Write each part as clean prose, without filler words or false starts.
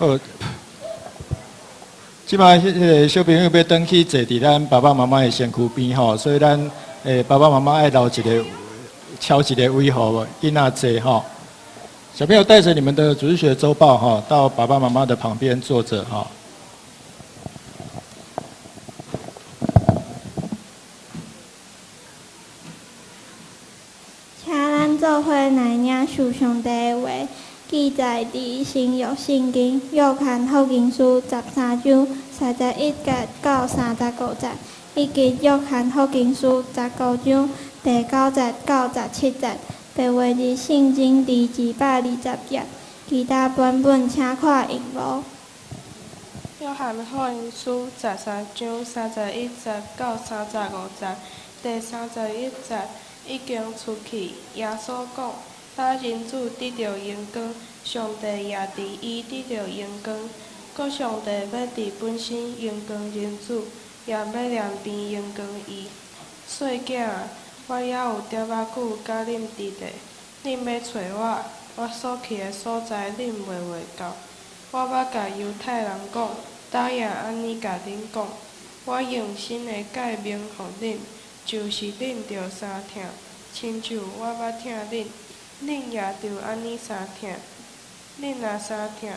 好，這擺彼个小朋友欲轉去坐佇咱爸爸媽媽的身軀邊吼，所以咱爸爸媽媽愛留一个敲一个位予囡仔坐吼。小朋友帶著你們的主日學週報哈，到爸爸媽媽的旁邊坐著哈。請咱做伙來領受上帝的話，記載佇新約聖經約翰福音書十三章三十一節到三十五節，以及約翰福音書十五章第九節到十七節，白話字聖經第220頁。其他版本請看熒幕。約翰福音書十三章三十一節到三十五節，第三十一節已經出去，耶穌講：當人子得著榮光，上帝也佇伊得著榮光。閣上帝欲佇本身榮光人子，也欲連並榮光伊。細囝啊，我猶有點仔久佮恁佇咧，恁欲揣我，我所去的所在，恁袂會到。我捌共猶太人講，今也按呢共恁講。我用新的誡命予恁，就是恁著相疼，親像我捌疼恁，恁也著按呢相疼。恁若相疼，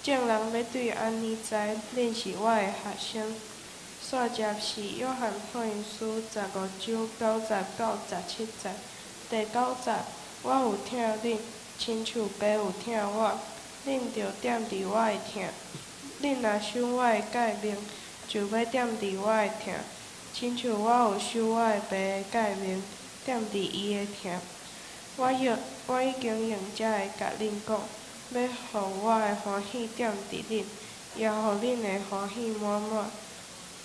眾人欲對按呢知恁是我的學生。煞接是約翰福音書十五章九節到十七節。第九節，我有疼恁，親像爸有疼我，恁著踮佇我的疼。恁若守我的誡命，就欲踮佇我的疼，親像我有守我的爸的誡命，踮佇伊的疼。我用我已經用這个共恁講，欲予我的歡喜踮佇恁，也予恁的歡喜滿滿。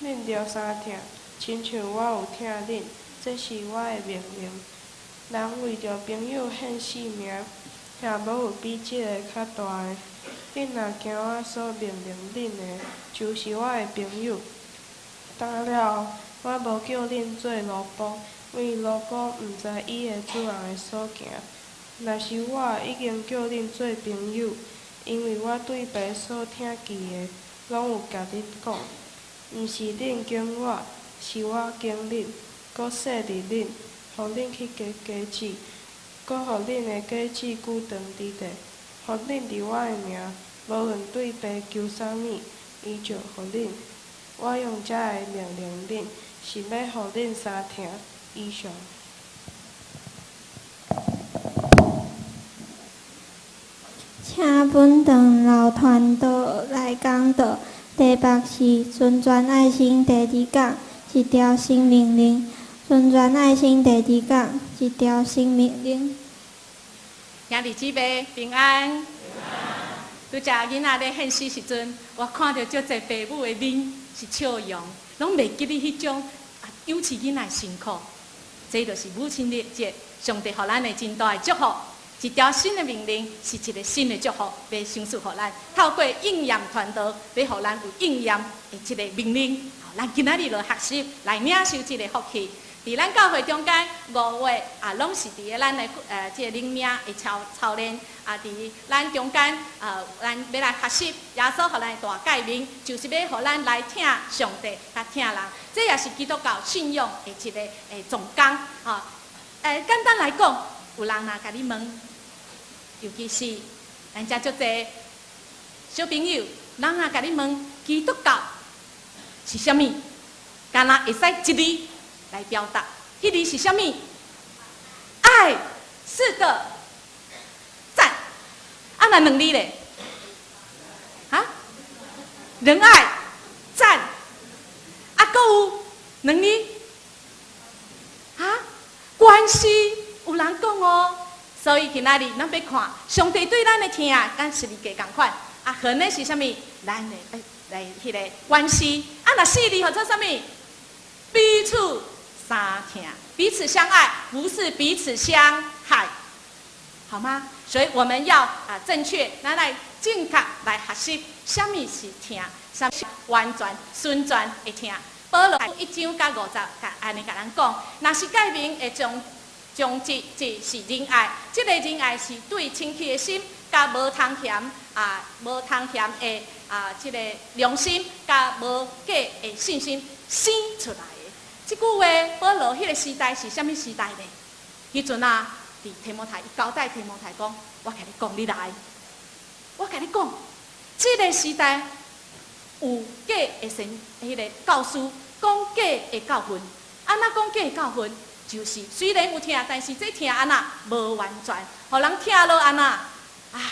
恁著相疼，親像我有疼恁，這是我的命令。人為著朋友獻性命，也無有比這个較大的。恁若行我所命令恁的，就是我的朋友。當了後，我無叫恁做奴僕，因為奴僕毋知伊的主人的所行。若是我已經叫恁做朋友，因為我對爸所聽見的，攏有共恁講。毋是恁揀我，是我揀恁，閣設立恁，予恁去結果子，閣予恁的果子久長佇咧，予恁佇我的名，無論對爸求啥物，伊就予恁。我用這个命令恁，是欲予恁相疼。以上。請本堂老傳道來講道，題目是純全愛心第二講，一條新命令。純全愛心第二講，一條新命令。兄弟姊妹平安。拄才囡仔咧獻詩時陣，我看著足濟爸母的面是笑容，攏袂記得彼種啊養飼囡仔的辛苦。這就是母親節，上帝予咱的真大的祝福。一條新的命令，是一个新的祝福，欲賞賜予咱。透過應驗傳道，欲予咱有應驗的這个命令。好，咱今仔日來學習，來領受這个福氣。佇咱教會中間，5月啊，攏是佇咱的這个靈命的操操練。啊，佇咱中間，咱欲來學習耶穌予咱的大誡命，就是欲予咱來疼上帝，佮疼人。這也是基督教信仰的一个總綱。吼，簡單來講，有人若共你問，尤其是咱遮足濟小朋友，人若共你問基督教是啥物，敢若會使一字來表達，彼字是啥物？愛，是的，讚。啊，若兩字咧？啊？仁愛，讚。啊，閣有兩字？啊？關係，有人講哦。所以今仔日咱欲看上帝對咱的疼，敢十字架仝款。啊，恨的是啥物？咱的來彼個關係。啊，若四字號做啥物？彼此相疼，彼此相愛，不是彼此相害，好嗎？所以我們要啊正確，咱來正確來學習，啥物是疼，啥物是完全純全的疼。保羅一章佮五節，按呢共咱講，若是誡命會將終結這是仁愛，這个仁愛是對清潔的心，佮無通嫌啊，無通嫌的啊，這个良心，佮無假的信心生出來的。這句話，保羅彼个時代是啥物時代呢？彼陣啊，佇提摩太，伊交代提摩太講：我共你講，你來，我共你講，這个時代有假的神，彼个教師講假的教訓，按怎講假的教訓？就是雖然有疼，但是這疼按怎無完全，予人聽落按怎啊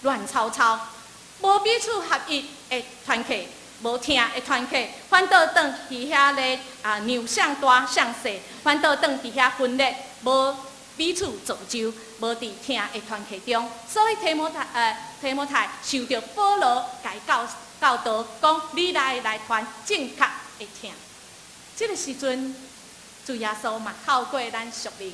亂糟糟，無彼此合一的團契，無疼的團契，反倒轉佇遐咧啊讓向大向細，反倒轉佇遐分裂，無彼此造就，無佇疼的團契中。所以提摩太受著保羅共伊教教導，講你來來傳正確的疼。這个時陣，主耶穌嘛透過咱屬靈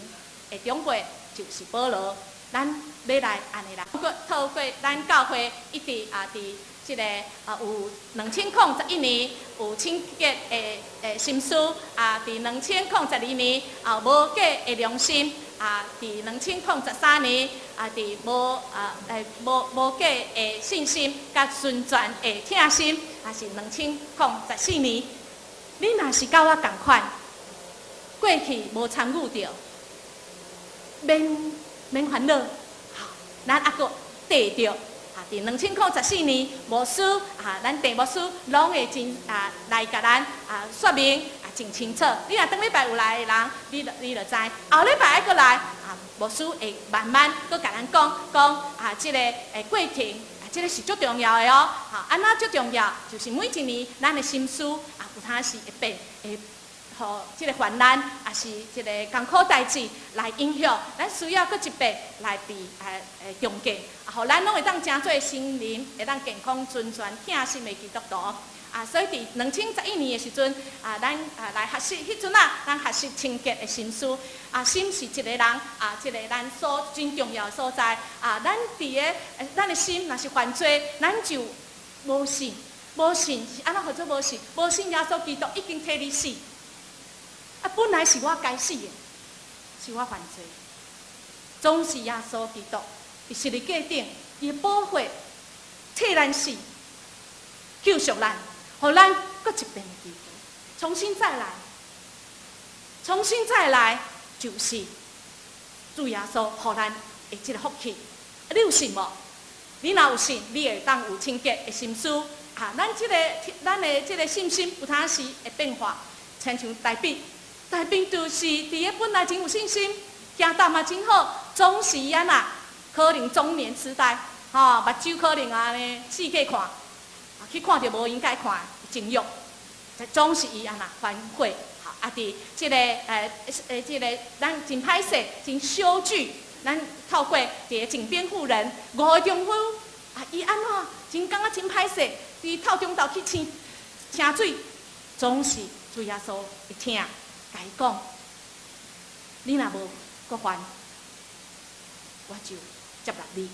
的長輩，就是保羅，咱欲來按呢來，透過咱教會一直啊，佇這个啊有2011年有清潔的的心思啊，佇2012年啊無假的良心啊，佇2013年啊，佇無啊欸無無假的信心佮純全的疼心，啊是2014年。你若是佮我仝款，過去無參與著，免免煩惱，好，咱猶閣綴著啊！佇2014年，牧師啊，咱鄭牧師攏會真啊來共咱啊說明啊真清楚。你若頂禮拜有來的人，你就知。後禮拜愛閣來啊，牧師會慢慢閣共咱講講啊，這个的過程啊，這个是足重要的哦。好，按怎足重要？就是每一年咱的心思啊，有當時會變會。予這个患難，抑是這个艱苦代誌來影響，咱需要閣一遍來被欸重建，啊，予咱攏會當成做心靈會當健康、純全、疼心的基督徒。啊，所以佇2011年的時陣，啊，咱啊來學習，彼陣啊，咱學習清潔的心思。啊，心是一个人啊，這个咱所真重要的所在。啊，咱佇个咱的心若是犯罪，咱就無信，無信是按怎號做無信？無信耶穌基督已經替你死。啊，本來是我該死的，是我犯罪。總是耶穌基督，佇十字架頂，伊的寶血替咱死，救贖咱，予咱閣一遍的機會，重新再來，重新再來，就是主耶穌予咱的這个福氣。你有信無？你若有信，你會當有清潔的心思。啊，咱的這个信心有當時會變化，親像大衛。大衛就是佇个本來真有信心，行動嘛真好，總是按怎可能中年痴呆，吼，目睭可能按呢四界看，啊去看著無應該看的情慾，總是伊按怎反悔，吼，啊佇這个欸欸這个咱真歹勢，真小聚，咱透過佇个井邊婦人五个丈夫，啊伊按怎真感覺真歹勢，佇透中晝去請請水，總是主耶穌會聽。共伊講，你若無閣犯，我就接納你。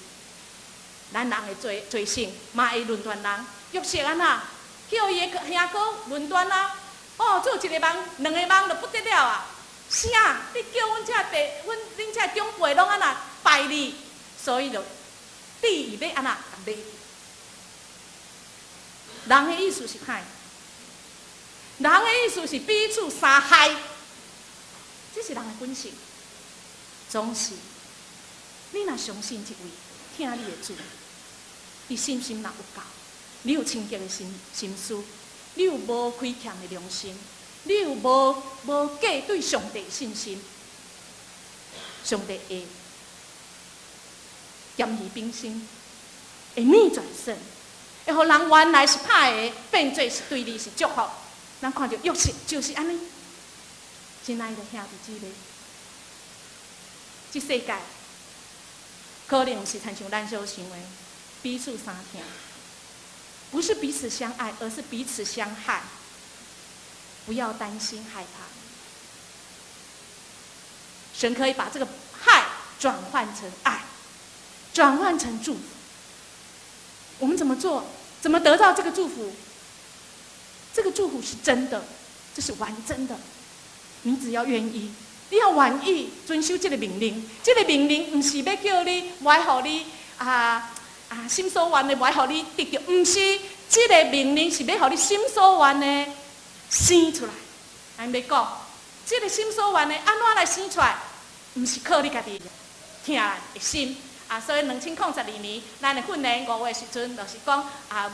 咱人的罪罪性嘛會論斷人，約瑟按怎叫伊的兄哥論斷啊？哦，做一个夢，兩个夢就不得了啊！啥？你叫阮這爸、阮恁這長輩攏按怎拜你？所以就致意欲按怎共賣。人的意思是歹，人的意思是彼此相害。這是人的本性，總是你若相信這位疼你的主，伊信心若有夠，你有清潔的心心思，你有無虧欠的良心，你有無無假對上帝的信心，上帝會兼魚平生，會逆轉勝，會予人原來是歹的，變做是對你是祝福。咱看著約瑟就是按呢。親愛的兄弟姊妹，這世界可能毋是親像咱所想的彼此相疼，不是彼此相愛，而是彼此相害。不要擔心害怕，神可以把這個害轉換成愛，轉換成祝福。我們怎麼做？怎麼得到這個祝福？這個祝福是真的，這是完整的。你只要願意，你若願意遵守這个命令，這个命令毋是欲叫你，無愛予你心所願的，無愛予你得著，毋是，這个命令是欲予你心所願的生出來。咱欲講，這个心所願的按怎來生出來？毋是靠你家己疼的心。所以2022年，咱的訓練5月時陣，就是講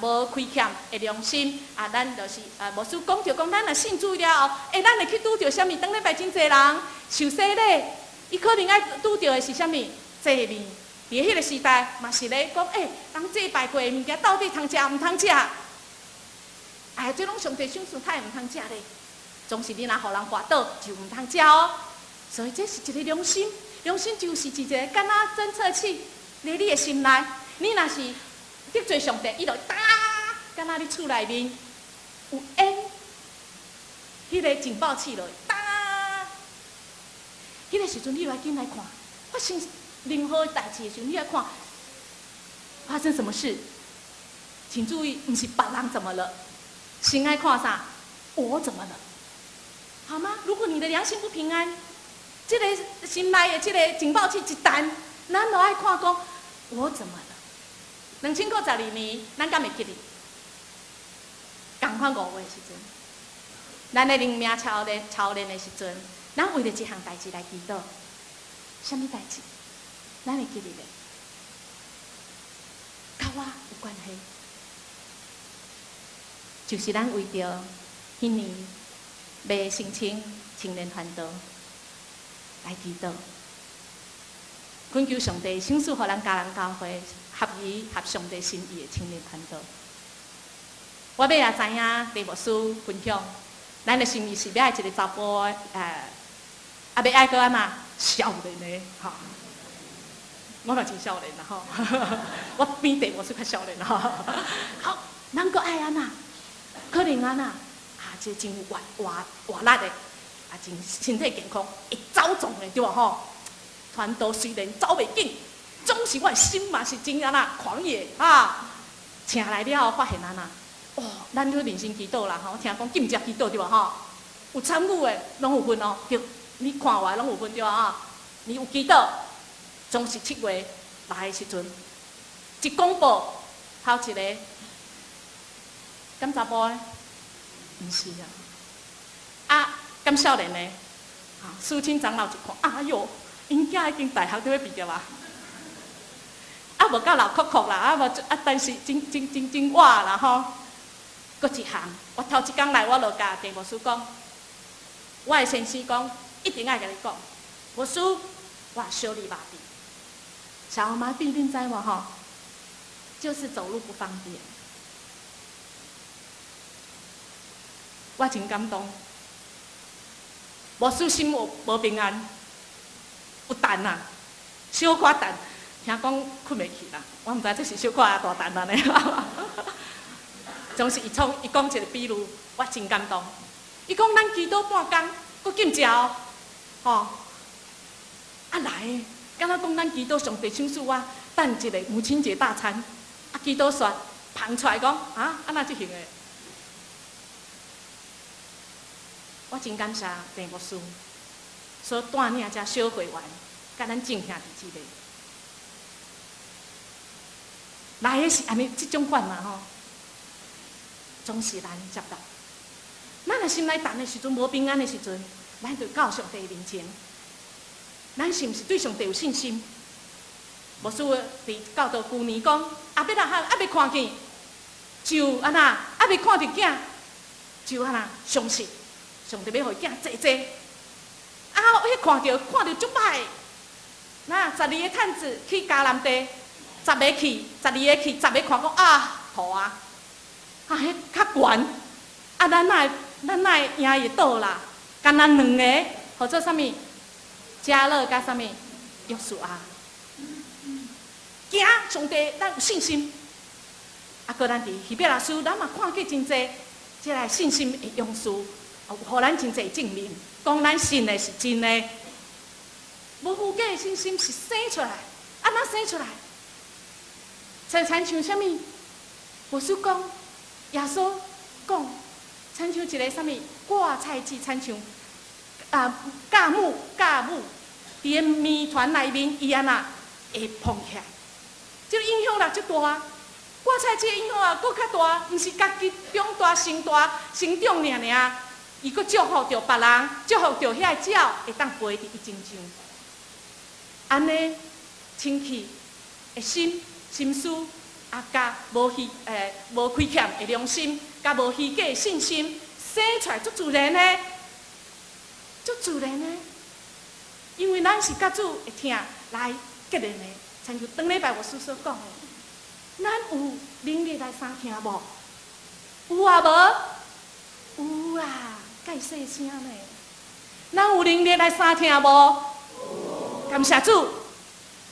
無虧欠的良心。咱就是牧師講著講，咱若信主了後，咱會去拄著啥物？頂禮拜真濟人受洗禮，伊可能愛拄著的是啥物？祭物。佇彼个時代嘛是咧講，人祭拜過的物件到底通食毋通食？哎，這攏上帝賞賜，太毋通食咧。總是你若予人跋倒，就毋通食哦。所以這是一个良心，良心就是一个敢若偵測器，佇你的心內，你若是得罪上帝，伊就噠，敢若你厝內面有煙，彼个警報器就噠，彼个時陣你來緊來看，發生任何代誌的時陣，你來看發生什麼事？請注意，毋是別人怎麼了，先愛看啥？我怎麼了？好嗎？如果你的良心不平安，這个心內的這个警報器一彈，咱就愛看講我怎麼了？2012年，咱敢會記得？仝款5月時陣，咱咧靈命操練操練的時陣，咱為著一項代誌來祈禱，啥物代誌？咱會記得袂？佮我有關係，就是咱為著彼年欲申請青年傳道來祈禱，懇求上帝賞賜予咱嘉南教會合宜合上帝心意的青年傳道。我尾也知影鄭牧師分享，咱的心意是欲愛一个查埔，欲愛閣按怎少年的吼。我嘛真少年啦吼，我比鄭牧師較少年吼。好，咱閣愛按怎？可能按怎？這真有活活活力的，真身體健康，會走動的對無吼？傳道雖然走袂緊，總是我的心嘛是真按怎狂野啊！請來了後發現按怎？哦，咱去認真祈禱啦吼，聽講禁食祈禱對無吼？有參與的攏有份哦，對，你看我攏有份對啊？你有祈禱，總是7月來的時陣，一公布頭一个，敢查埔的？毋是啊，敢少年的？蘇清長老一看，哎喲，𪜶囝已經大學都欲畢業啊！無夠老酷酷啦，無但是真真真真活啦吼。閣一項，我頭一工來，我就共鄭牧師講，我的先生講，一定愛共你講，牧師，我小兒麻痹，小兒麻痹恁知無吼？就是走路不方便。我真感動，牧師心有無平安，有彈啊，小可彈，聽講睏袂去啦，我毋知這是小可抑大彈按呢。總是伊創伊講一個比喻，我真感動。伊講咱祈禱半工，閣禁食哦，吼，來，敢若講咱祈禱上帝賞賜我，等一個母親節大餐，祈禱煞捧出來講，按怎這型的？我真感謝鄭牧師所帶領遮小會員，佮咱眾兄弟姊妹，來的是按呢這種款嘛吼，總是難接納。咱若心內等的時陣無平安的時陣，咱就到上帝面前。咱是毋是對上帝有信心？牧師佇教導舊年講，亞伯拉罕猶未看見，就按怎？猶未看著囝，就按怎？相信上帝欲予伊囝濟濟。彼看著看著足歹。那12个探子去迦南地，十个去，12个去，十个看講塗啊，彼較懸。咱哪會贏會倒啦？干焦兩个，號做啥物？迦勒佮啥物？約書亞。行，上帝，咱有信心。閣咱佇希伯來書，咱嘛看見真濟，這个信心的勇士，予咱真濟證明，講咱信的是真的。無虛假的信心是生出來，按怎生出來？親像啥物？牧師講，耶穌講，親像一个啥物掛菜劑，親像啊，教母教母佇个麵團內面，伊按怎會膨起來？這個影響力足大。菠菜這個影響力閣較大，毋是家己長大成大成長爾爾，伊閣祝福著別人，祝福著遐個鳥會當飛佇伊身上。按呢清氣的心心思，啊，佮無虧欠的良心，佮無虛假的信心，生出來足自然的，足自然的。因為咱是佮主的疼來結連的，親像頂禮拜牧師所講的，咱有能力來相疼無？有啊無？有啊，蓋細聲呢。咱有能力來相疼無？感謝主，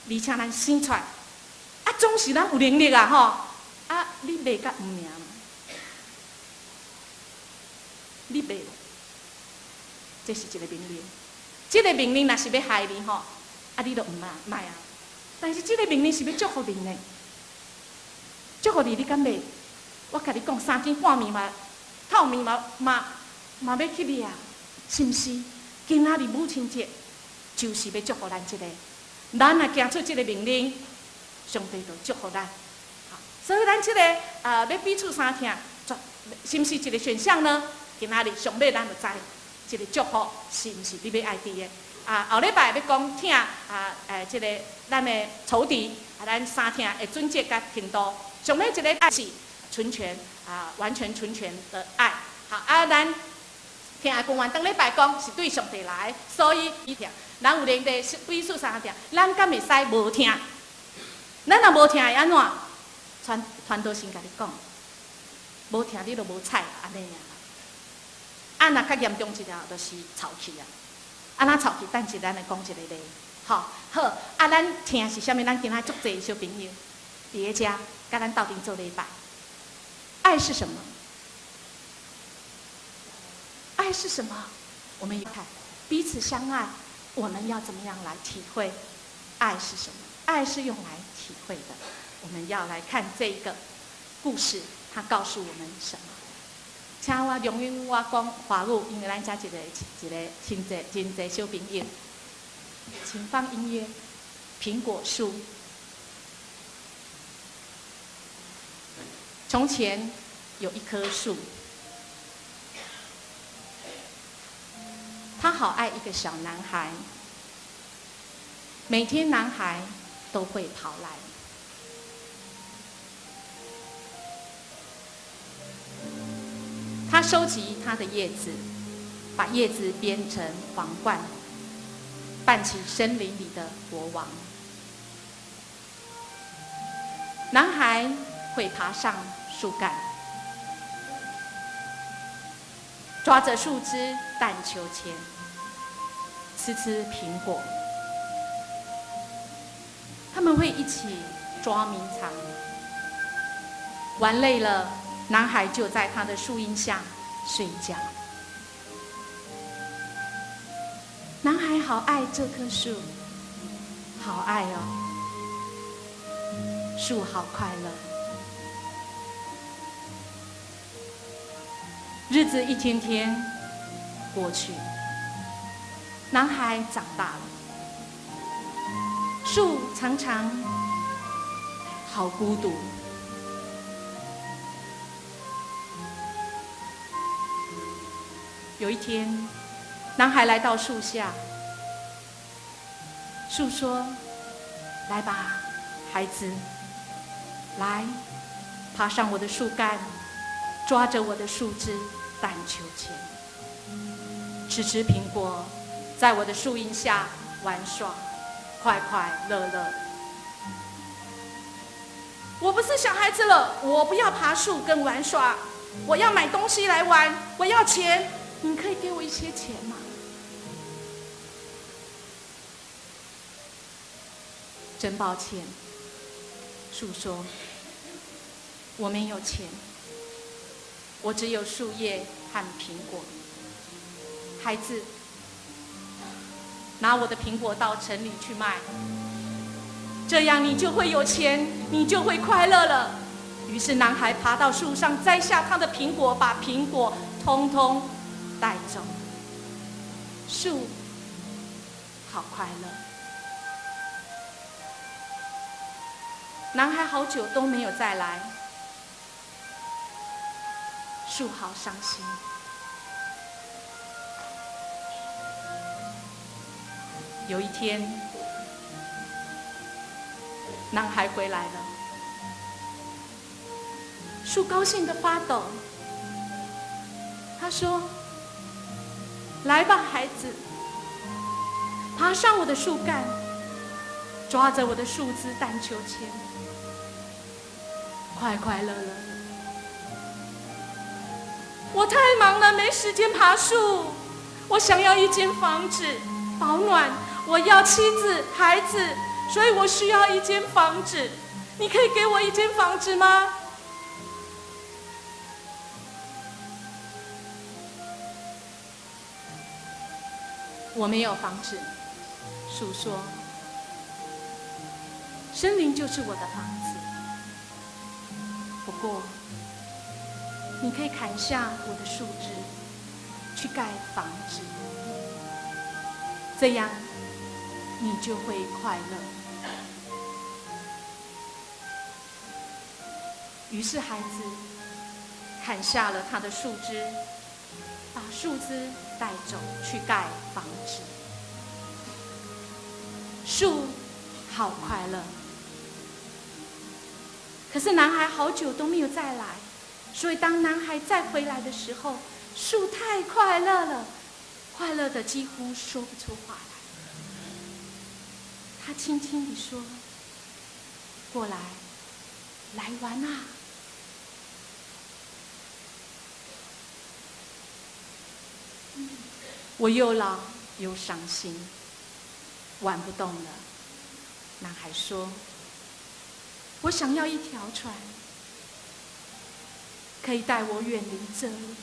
而且咱生出來，啊，總是咱有能力啊吼！啊，你袂佮毋爾嘛？你袂？這是一個命令。這個命令若是欲害你吼，啊，你就毋莫啊。但是這個命令是欲祝福你呢，祝福你，你敢袂？我共你講，三更半暝嘛，透暝嘛嘛嘛欲去掠，是毋是？今仔日母親節就是欲祝福咱這個，咱若行出這個命令，上帝就祝福咱。好，所以咱這個欲彼此相疼，是毋是一個選項呢？今仔日上尾咱就知。這個祝福是毋是你欲愛佇的？啊，後禮拜欲講疼啊，這個咱的仇敵啊，咱相疼的準則佮程度。上尾一個愛是純全啊，完全純全的愛。好啊，咱疼愛君王頂禮拜講是對上帝來，所以伊疼。咱有能力彼此相疼，咱敢會使無疼？咱若無疼會按怎？傳傳道先共你講，無疼你就無彩按呢爾。啊，若較嚴重一點，就是臭氣啊！啊，若臭氣，等一咱來講一個例，吼好。啊，咱疼是啥物？咱今仔足濟小朋友佇咧遮，佮咱鬥陣做禮拜。愛是什麼？愛是什麼？我們看彼此相愛，我們要怎麼樣來體會愛是什麼？愛是用來體會的。我們要來看這一個故事，它告訴我們什麼？請我容許我講華語，因為咱遮一個一個真濟真濟小朋友。請放音樂，《蘋果樹》。從前有一棵樹，他好愛一個小男孩，每天男孩都會跑來。他收集他的葉子，把葉子編成皇冠，扮起森林裡的國王。男孩會爬上樹幹，抓着樹枝盪秋千，吃吃蘋果。他們會一起捉迷藏，玩累了，男孩就在他的樹蔭下睡覺。男孩好愛這棵樹，好愛哦。樹好快樂。日子一天天過去，男孩長大了，樹常常好孤獨。有一天，男孩來到樹下，樹說：“來吧，孩子，來，爬上我的樹幹，抓着我的樹枝盪秋千，吃吃蘋果，在我的樹蔭下玩耍，快快樂樂。我不是小孩子了，我不要爬樹跟玩耍，我要買東西來玩，我要錢。你可以給我一些錢嗎？”真抱歉，樹說：“我沒有錢，我只有樹葉和蘋果。孩子，拿我的蘋果到城裡去賣，這樣你就會有錢，你就會快樂了。”於是男孩爬到樹上，摘下他的蘋果，把蘋果通通帶走。树好快乐。男孩好久都没有再来，树好伤心。有一天，男孩回来了，树高兴的发抖。他说：“来吧，孩子，爬上我的树干，抓着我的树枝荡秋千，快快乐乐的。我太忙了，没时间爬树。我想要一间房子保暖。”我要妻子、孩子，所以我需要一间房子。你可以给我一间房子吗？我没有房子，树说：“森林就是我的房子。不过，你可以砍下我的树枝，去盖房子，这样。”你就会快乐。于是孩子砍下了他的树枝，把树枝带走去盖房子。树好快乐。可是男孩好久都没有再来，所以当男孩再回来的时候，树太快乐了，快乐的几乎说不出话来。他轻轻地说：“过来，来玩啊！我又老又伤心，玩不动了。”男孩说：“我想要一条船，可以带我远离这里。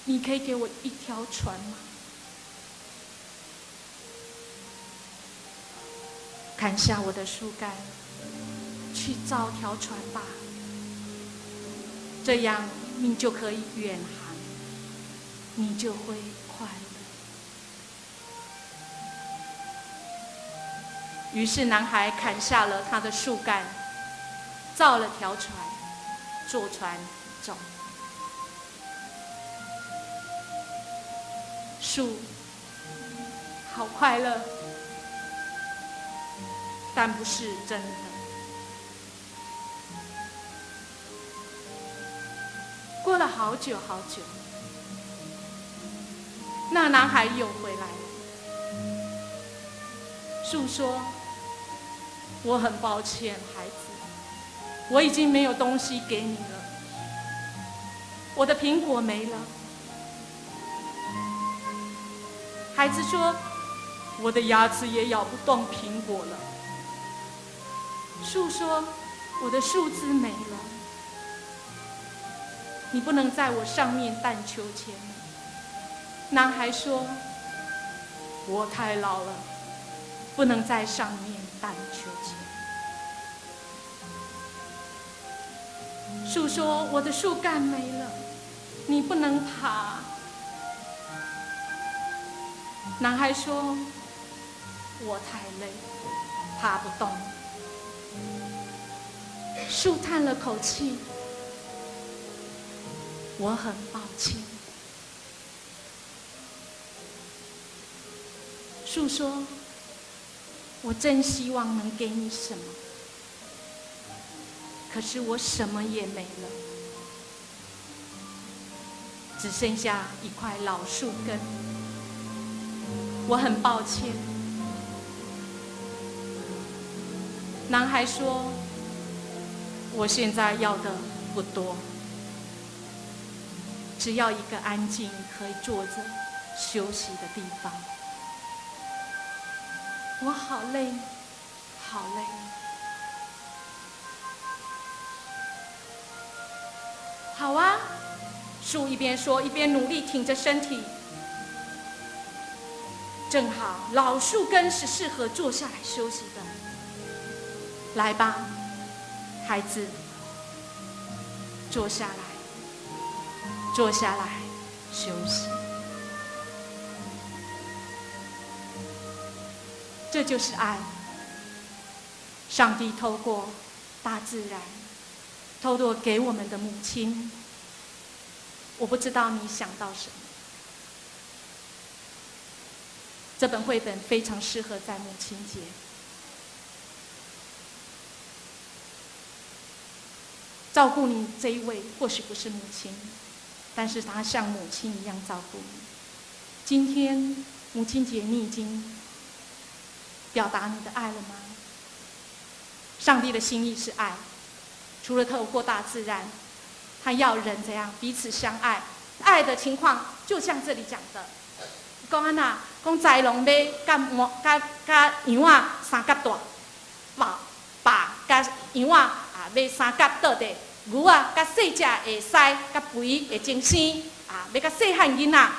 你可以给我一条船吗？”砍下我的树干，去造条船吧，这样你就可以远航，你就会快乐。于是男孩砍下了他的树干，造了条船，坐船走。树好快乐。但不是真的。过了好久好久，那男孩又回来了。树说：“我很抱歉，孩子，我已经没有东西给你了。我的苹果没了。”孩子说：“我的牙齿也咬不动苹果了。”树说：“我的树枝没了，你不能在我上面荡秋千。”男孩说：“我太老了，不能在上面荡秋千。”树说：“我的树干没了，你不能爬。”男孩说：“我太累，爬不动。”树叹了口气：“我很抱歉。”树说：“我真希望能给你什么，可是我什么也没了，只剩下一块老树根。我很抱歉。”男孩说：“我现在要的不多，只要一个安静可以坐着休息的地方。我好累，好累。好啊，树一边说一边努力挺着身体。正好老树根是适合坐下来休息的。来吧，孩子，坐下来，坐下来休息。這就是愛。上帝透過大自然，透過給我們的母親，我不知道你想到什麼。這本繪本非常適合在母親節。照顧你這一位或許不是母親，但是她像母親一樣照顧你。今天母親節，你已經表達你的愛了嗎？上帝的心意是愛，除了透過大自然，他要人怎樣彼此相愛？愛的情況就像這裡講的，講按怎，講豺狼欲佮馬佮佮羊仔相佮蹛，爸爸佮羊仔啊欲相佮倒地，牛仔佮細隻會獅佮肥會精生啊，欲佮細漢囡仔，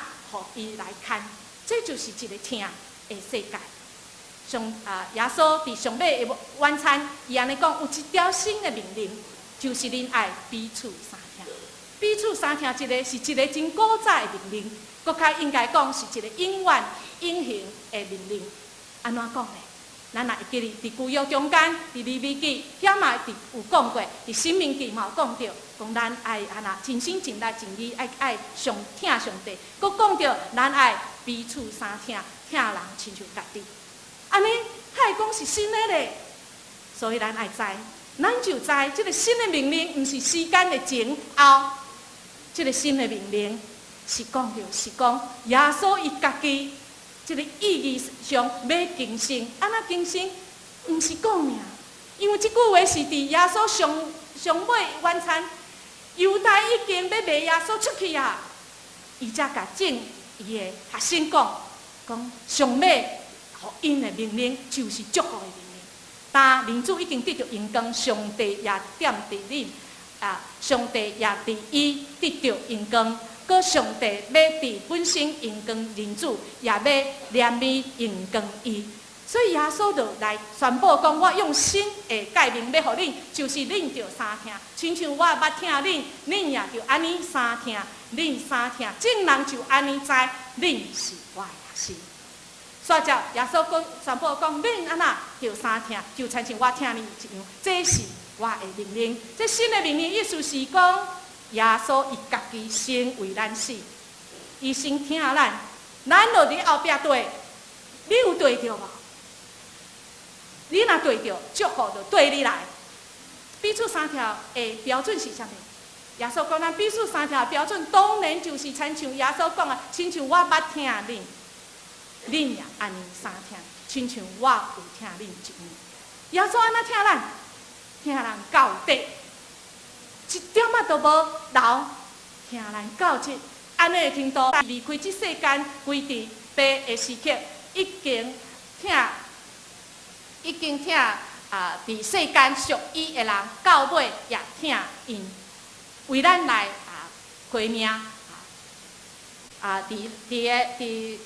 予伊來牽，這就是一個疼的世界。上啊，耶穌佇上尾的晚餐，伊按呢講，有一條新的命令，就是恁愛彼此相疼。彼此相疼，這個是一個真古早的命令，閣較應該講是一個永遠永恆的命令。按怎講呢？咱若會記得，佇舊約中間，佇利未記遐嘛佇有講過，佇申命記嘛有講著，講咱愛按怎盡心盡力盡意愛愛上疼上帝，閣講著咱愛彼此相疼，疼人親像家己。按呢，彼會講是新的咧，所以咱愛知，咱就知這個新的命令，毋是時間的前後，這個新的命令是講著是講耶穌伊家己這個意義上欲更新，按怎更新？毋是講爾，因為這句話是佇耶穌上上尾晚餐，猶大已經欲賣耶穌出去啊，伊才共眾伊的學生講，講上尾。𪜶的命令就是祝福的命令。但人子已經得著榮光，上帝也踮佇恁啊，上帝也佇伊得著榮光。閣上帝欲佇本身榮光人子，也欲連綿榮光伊。所以耶穌就來宣布講：我用新的誡命欲予恁，就是恁著相疼，親像我捌疼恁，恁也著按呢相疼，恁相疼，眾人就按呢知，恁是我的學生。煞接耶穌閣宣布講：恁按怎著相疼，就親像我疼恁一樣。這是我的命令。這新的命令意思是講，耶穌伊家己先為咱死，伊先疼咱，咱就佇後壁綴。你有綴著無？你若綴著，祝福就綴你來。彼此相疼的標準是啥物？耶穌講，咱彼此相疼的標準，當然就是親像耶穌講的，親像我捌疼恁。恁也按呢相疼，親像我有疼恁一樣。耶穌按怎疼咱？疼咱到底，一點仔都無留，疼咱到這按呢的程度。離開這世間，歸佇爸的時刻，已經疼，已經疼啊！佇世間屬伊的人，到尾也疼𪜶，為咱來啊開命啊！啊，佇佇個佇。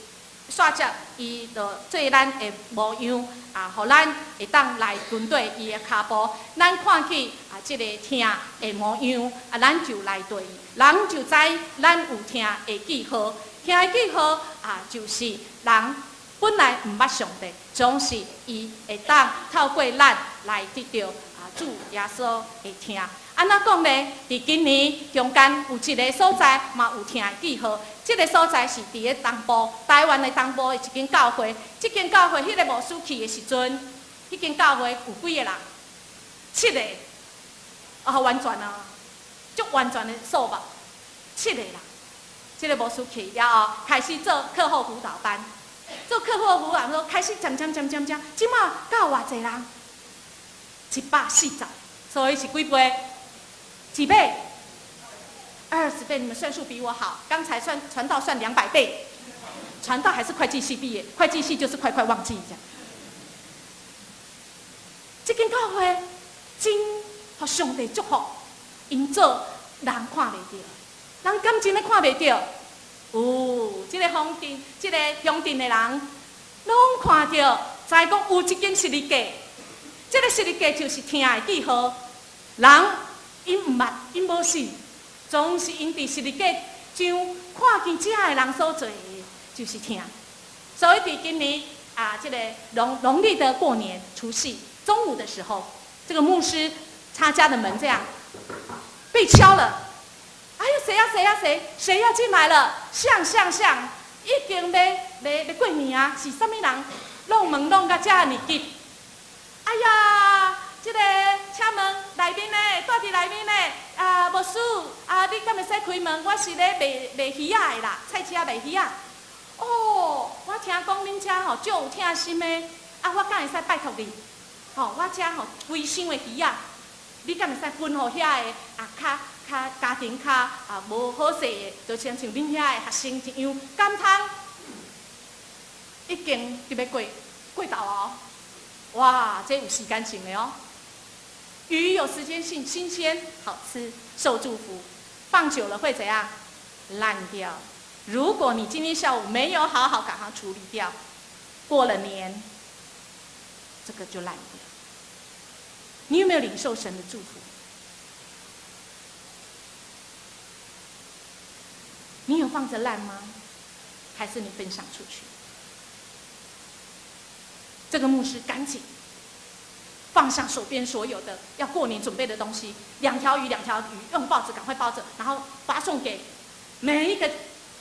煞接伊就做咱的模樣啊，予咱會當來跟綴伊的跤步。咱看見啊，這個疼的模樣啊，咱就來綴伊，人就知咱有疼的記號。疼的記號啊，就是人本來毋捌上帝，總是伊會當透過咱來得著啊主耶穌的疼。按怎講呢？佇今年中間有一個所在嘛有疼的記號，這個所在是佇咧東部，台灣的東部的一間教會。這間教會彼個牧師去的時陣，彼間教會有幾个人？七個，啊，完全啊，足完全的數目，七個人。這個牧師去了後，開始做課後輔導班，做課後輔導班開始漸漸漸漸漸，這馬到偌濟人？140，所以是幾倍？幾倍？20倍。你們算數比我好，剛才算傳道算200倍，傳道還是會計系畢業，會計系就是快快忘記一下。這間教會真予上帝祝福，𪜶做人看袂著，人敢真的看袂著？有，這個鄉鎮，這個鄉鎮的人，攏看著，知講有一間十字架，這個十字架就是疼的記號，人。𪜶毋捌，𪜶無信，總是𪜶佇十字架上看見遮的人所做的，就是疼。所以佇今年啊，這個農曆的過年除夕中午的時候，這個牧師他家的門這樣被敲了。哎呀，誰呀？誰呀？誰？誰要進來了？像像像，已經欲過年啊！是啥物人？弄門弄甲遮爾急？哎呀，這個敲門內面呢，住佇內面呢。啊，牧師，啊，你敢會使開門？我是咧賣魚仔的啦，菜市仔賣魚仔。哦，我聽講恁遮吼足有疼心的，啊，我敢會使拜託你？吼，我遮吼規箱的魚仔，你敢會使分予遐个啊？較家庭較啊無好勢的，就親像恁遐的學生一樣，敢通？已經佇欲過過晝哦！哇，這有時間性的哦。魚有時間性，新鮮好吃，受祝福。放久了會怎樣？爛掉。如果你今天下午沒有好好把它處理掉，過了年，這個就爛掉。你有沒有領受神的祝福？你有放着爛嗎？還是你分享出去？這個牧師趕緊放下手邊所有的要過年準備的東西，兩條魚，兩條魚，用報紙趕快包着，然後發送給每一個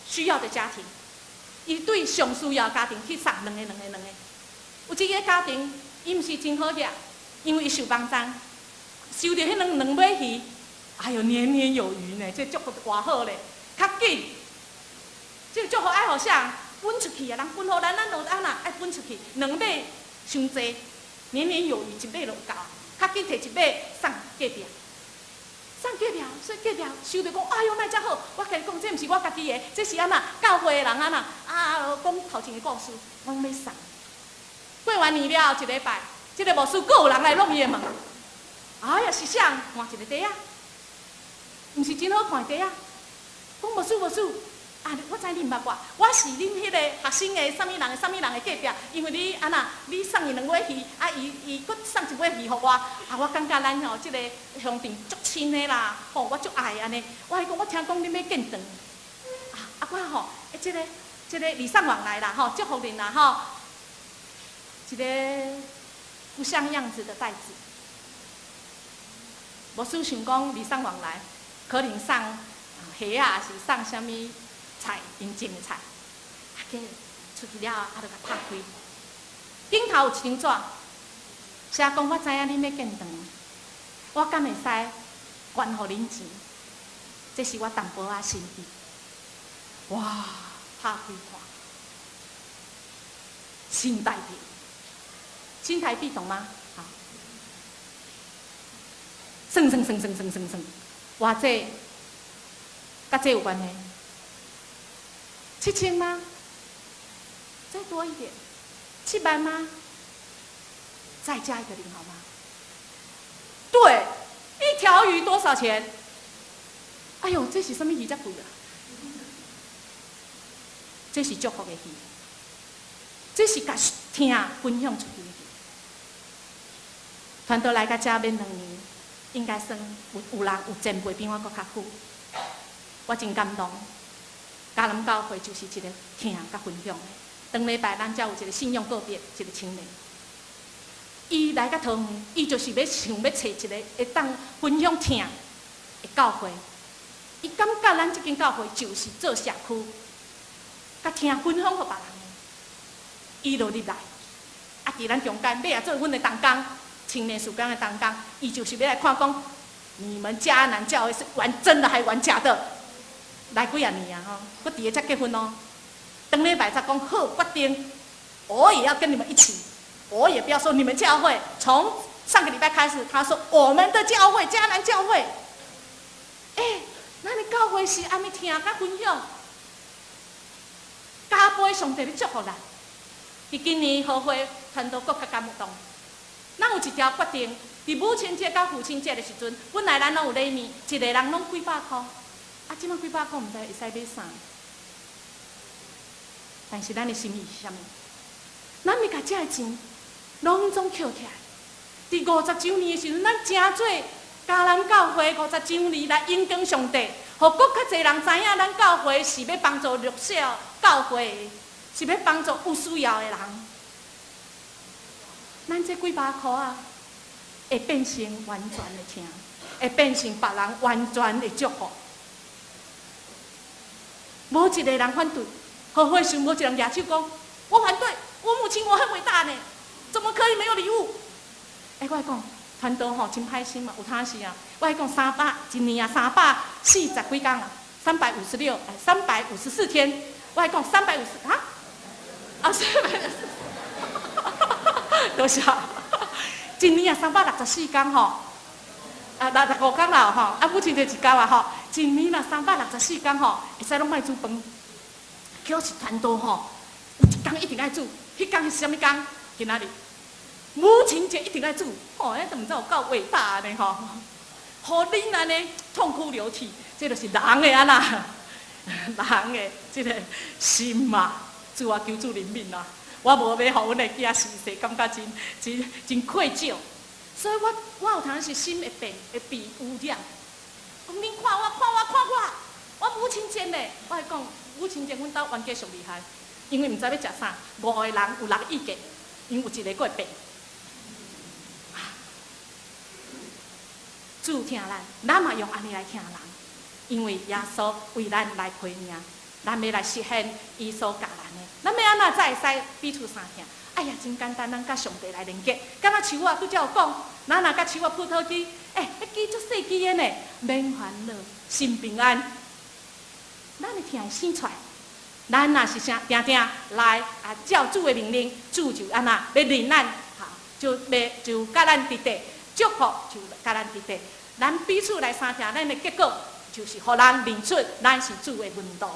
需要的家庭。伊對上需要的家庭去送兩個、兩個、兩個。有一個家庭，伊毋是真好額，因為伊受幫贊，收著彼兩尾魚，哎喲，年年有餘呢，這祝福偌好咧，較緊。這個祝福愛予啥？分出去啊！人分予咱，咱就按怎愛分出去？兩尾傷濟，年年有餘，一尾就有夠。較緊提一尾送隔壁，送隔壁，所以隔壁收著講，哎喲，哪遮好！我共你講，這毋是我家己的，這是按怎教會的人按怎啊？講頭前的故事，我攏欲送。過完年了，一禮拜，這個牧師閣有人來弄伊的門。哎呀，是啥？換一個袋仔，毋是真好看的袋仔。講牧師，牧師。啊！我知你毋捌我，我是恁彼個學生的啥物人的啥物人的隔壁，因為你按怎，你送伊兩尾魚，啊，伊閣送一尾魚予我，啊，我感覺咱吼這個鄉鎮足親的啦，吼，我足愛按呢。我講，我聽講恁欲建堂，啊，我吼，這個禮尚往來啦，吼，祝福恁啦，吼，一個不像樣子的袋子，牧師想講禮尚往來，可能送蝦仔，抑是送啥物？菜，𪜶種的菜，啊，給出去了後，啊，就共拍開。頂頭有一張紙，寫講我知影恁欲建堂，我敢會使捐予恁錢？這是我淡薄仔心意。哇，拍開看，新台幣，新台幣懂嗎？好，算算算算算算算，偌濟，佮這有關係？7000嗎？再多一點，7萬嗎？再加一個零好嗎？對，一條魚多少錢？哎喲，這是啥物魚這貴啊？這是祝福的魚，這是共疼分享出去的魚。傳道來到遮欲2年，應該算有人有前輩比我閣較久，我真感動。迦南教會就是一個疼佮分享的。當禮拜咱才有一個信仰告別，一個青年，伊來到桃園，伊就是欲想欲揣一個會當分享疼的教會。伊感覺咱這間教會就是做社區，佮疼分享予別人的。伊就入來，啊，佇咱中間欲來做阮的同工，青年事工的同工，伊就是欲來看講，你們迦南教會是玩真的還玩假的？來幾仔年啊吼，閣佇咧才結婚哦。當禮拜才講好決定，我也要跟你們一起，我也不要說你們教會。從上個禮拜開始，他說我們的教會迦南教會，欸，咱的教會是按呢疼佮分享，加倍上帝咧祝福咱。佇今年和會傳道閣較感動，咱有一條決定，佇母親節佮父親節的時陣，本來咱攏有禮物，一個人攏幾百箍。啊，這擺幾百箍毋知會使買啥，但是咱的心意是啥物？咱欲共這个錢攏總抾起來。佇50週年的時陣，咱成做迦南教會50週年來榮光上帝，予閣較濟人知影咱教會是欲幫助弱小教會，是欲幫助有需要的人。咱這幾百箍仔，會變成完全的疼，會變成別人完全的祝福。無一個人反對，好好想無一個人舉手講，我反對，我母親我很偉大呢，怎麼可以沒有禮物？欸，我講，傳道吼真歹心嘛，有當時啊，我講三百一年啊，340幾工啊，356，哎，354天，我講350啊，啊，350，多謝。一年啊，364工吼，啊，65工啦吼，啊，母親節一工啊吼，一年啦三百六十四工吼，會使攏莫煮飯，可是傳道吼，有一工一定愛煮，彼工是啥物工？今仔日母親節一定愛煮，吼，彼都毋知有夠偉大呢吼，予恁按呢痛哭流涕，這就是人的按怎，人的這個心嘛，主啊，求主憐憫啊！我無欲予阮的囝時勢感覺真真真愧疚，所以我我有當時心會變，會被污染。講恁看我，看我，看我，我母親節呢，我會講母親節，阮兜冤家上厲害，因為毋知欲食啥，五個人有六個意見，因為有一個閣會變。主疼咱，咱嘛用按呢來疼人，因為耶穌為咱來開命，咱欲來實現伊所教咱的。咱欲按怎才會使彼此相疼？哎呀，真簡單，咱佮上帝來連結。敢若樹仔拄才有講，咱若佮樹仔葡萄枝，欸，彼枝足細枝的呢，免煩惱，心平安。咱的疼會生出來。咱若是啥，定定來啊，照主的命令，主就按怎欲領咱，哈，就欲就佮咱佇底祝福，就佮咱佇底。咱彼此來相疼，咱的結果就是予人認出咱是主的門徒。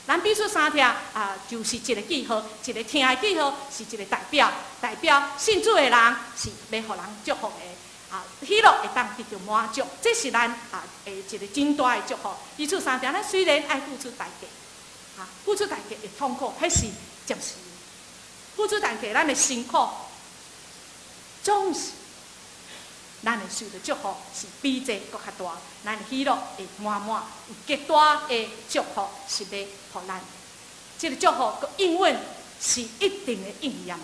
咱彼此相疼啊，就是一個記號，一個疼的記號，是一個代表，代表信主的人是欲予人祝福的。啊，喜樂會當得著滿足，這是咱啊的一個真大的祝福。彼此相疼，咱雖然愛付出代價，啊，付出代價會痛苦，彼是暫時。付出代價，咱會辛苦，總是咱會受著祝福，是比這閣較大。咱的喜樂會滿滿，有極大的祝福是欲予咱。這個祝福閣應允是一定會應驗的。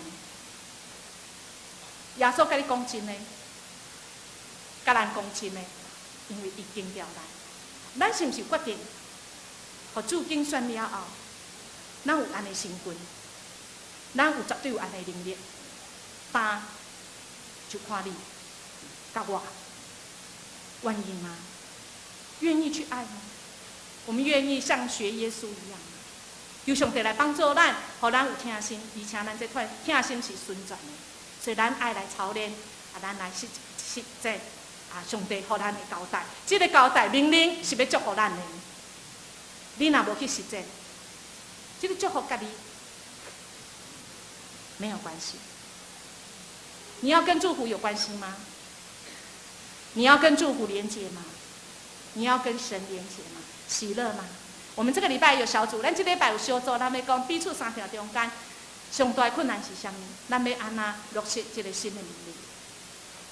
耶穌佮你講真的，佮咱講真的，因為伊經過咱。咱是毋是決定，予主揀選了後，咱有按呢身份，咱有絕對有按呢能力，但就看你，佮我，願意嗎？願意去愛嗎？我們願意像學耶穌一樣嗎？求上帝來幫助咱，予咱有疼心，而且咱這塊疼心是純全的，所以咱愛來操練，啊，咱來實實踐啊，上帝予咱的交代，這個交代命令是欲祝福咱的。你若無去實踐，這個祝福佮你沒有關係。你要跟祝福有關係嗎？你要跟祝福連結嗎？你要跟神連結嗎？喜樂嗎？我們這個禮拜有小組，咱這禮拜有小組，咱欲講彼此相疼中間上大的困難是啥物？咱欲按怎落實這個新的命令？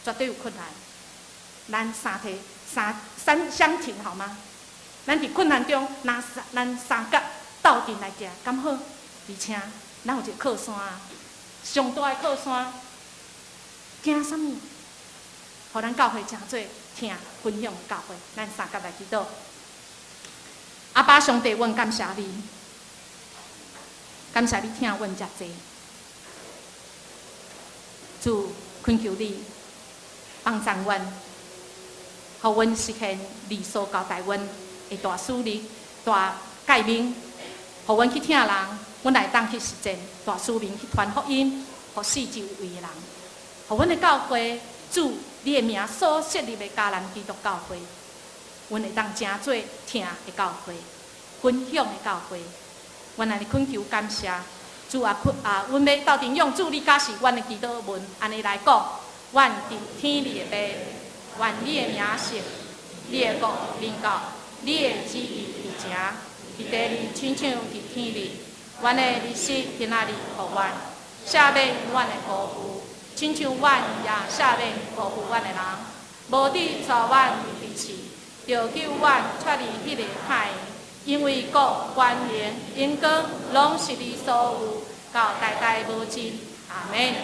絕對有困難。咱三體三三相挺好嗎？咱佇困難中，咱咱三角鬥陣來行，敢好？而且咱有一個靠山，上大的靠山，驚啥物？予咱教會成做疼分享的教會，咱三角來祈禱。阿爸上帝，阮感謝你，感謝你疼阮遮濟。主懇求你幫助阮，予阮實現你所交代阮的大使命、大誡命，予阮去疼人，阮會當去實踐大使命，去傳福音，予四周圍的人，予阮的教會主你的名所設立的迦南基督教會，阮會當成做疼的教會，分享的教會。阮按呢懇求感謝主啊，啊，阮欲鬥陣用主你教示阮的祈禱文，按呢來講，阮佇天裡的父，願你的名聖，你的國臨到，你的旨意佇成，佇地裡親像佇天裡。阮的日食今仔日予阮，赦免阮的辜負，親像阮也赦免辜負阮的人。無得帶阮入試，著救阮脫離彼个歹的。因為國、權榮、榮光，攏是你所有，到代代無盡。阿門。